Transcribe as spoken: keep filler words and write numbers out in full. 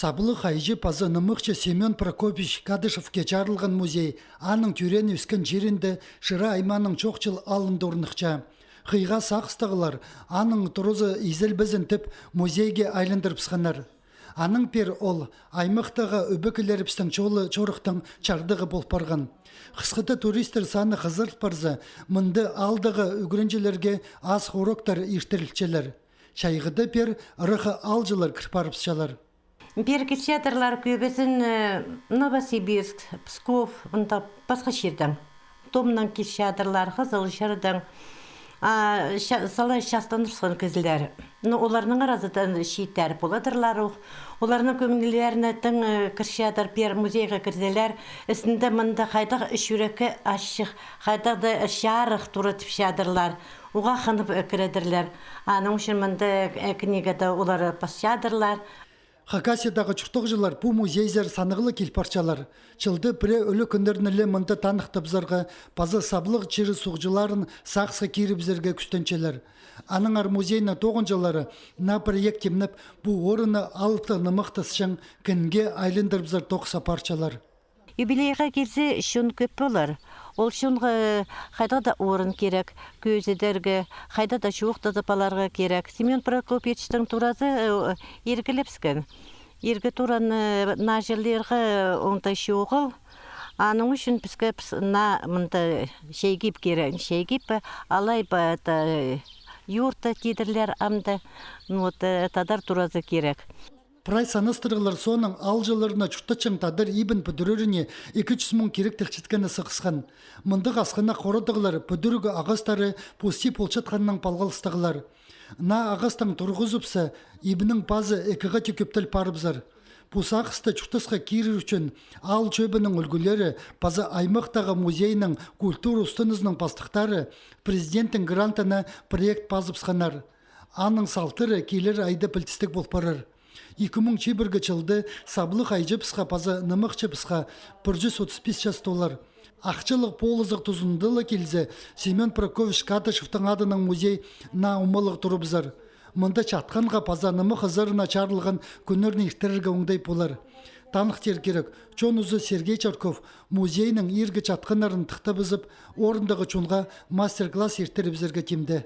Саблығ хайҷы паза нымахчы Семён Прокопьевич Кадышевке чарылған музей аның тӧреен-ӧскен чирінде, Шира аймааның Чоохчыл аалында орныхча. Хыйға сағыстығлар аның туразы изелбезін тіп музейге айландырыбысханнар. Анаң пеер ол аймахтағы ӧбекелерібістің чолы-чорыхтың чардығы пол парған. Хысхыда туристер саны хызырыл парза, мында аалдағы ӱгренҷілерге ас уроктар иртірілчелер. Чайғыда пеер ыраххы аалҷылар кір парыбысчалар. Пеер килчедірлер кӧбізін, э, Новосибирск, Псков, мында пасха чирдең. Томнаң килчедірлер, Хызылчардаң. А, ча-, салай частандырысхан кізілер. Ну, оларның аразыдаң чииттер поладырлар ох. Оларның кӧңнілеріне тың, э, кірчедір, пеер музейға кірзелер. Істінде мында хайдағ чӱрекке ачых, хайдағ даа чарых тура тіпчедірлер. Уғаа хынып, э, кіредірлер. Аның ӱчӱн мында, э, книгада олар пасчадырлар. Хакасиядағы чуртағҷылар пу музейзер санағлығ кил парчалар. Чылда пірее ӱлӱкӱннерні ле мында таныхтабызарға паза саблығ чирі суғҷыларын сағысха кирібізерге кӱстенчелер. Аннаңар музейнің тоғынҷылары наа проект тимнеп, пу орынны алыптығ нымахтасчаң кінге айландырыбызар тоғыс апарчалар. Юбилейға килзе, чон кӧп полар. Ол чонға хайдағ даа орын кирек, кӧзідерге, хайдағ даа чоохтазып аларға кирек. Семён Прокопьевичтің туразы, э, иргілебіскен. Иргі тураны, э, наа чылларға оңдай чоғыл. Аның ӱчӱн піске піс наа мында чайғып кирек, чайғып па, алай па, это, э, юрта тидірлер амды. Ну вот, э, тадар туразы кирек. Прай санастырығлар соонаң аалҷыларына чуртатчаң тадар ибін пӱдіреріне ікі чӱс муң кирек тілчеткені сығысхан. Мындағ асхынах хорадығлар пӱдіріг ағастары пусти полчатханнаң палғалыстығлар. Наа ағастаң турғызыбысса, ибнің пазы ікі хати кӧптел парыбызар. Пу сағысты чуртасха кирер ӱчӱн аал чӧбінің ӱлгӱлері паза аймахтағы музейнің культура устанызының пастыхтары президенттің грантына проект пазыбысханнар. Аның салтары килер айда пілдістіг пол парар. Ікі муң чибіргі чылда саблығ хайҷыбысха паза нымахчыбысха пір чӱс отыс пис час толар. Ахчалығ полызығ тузында ла килзе, Семён Прокопьевич Кадышевтің адынаң музей наа омалығ турыбызар. Мында чатханға паза нымах ызарына чарылған кӱннерні иртірерге оңдай полар. Таныхтир кирек, чон узы Сергей Чарков музейнің иргі чатханнарын тыхтабызып, орындағы чонға мастер-класс иртірібізерге тимде.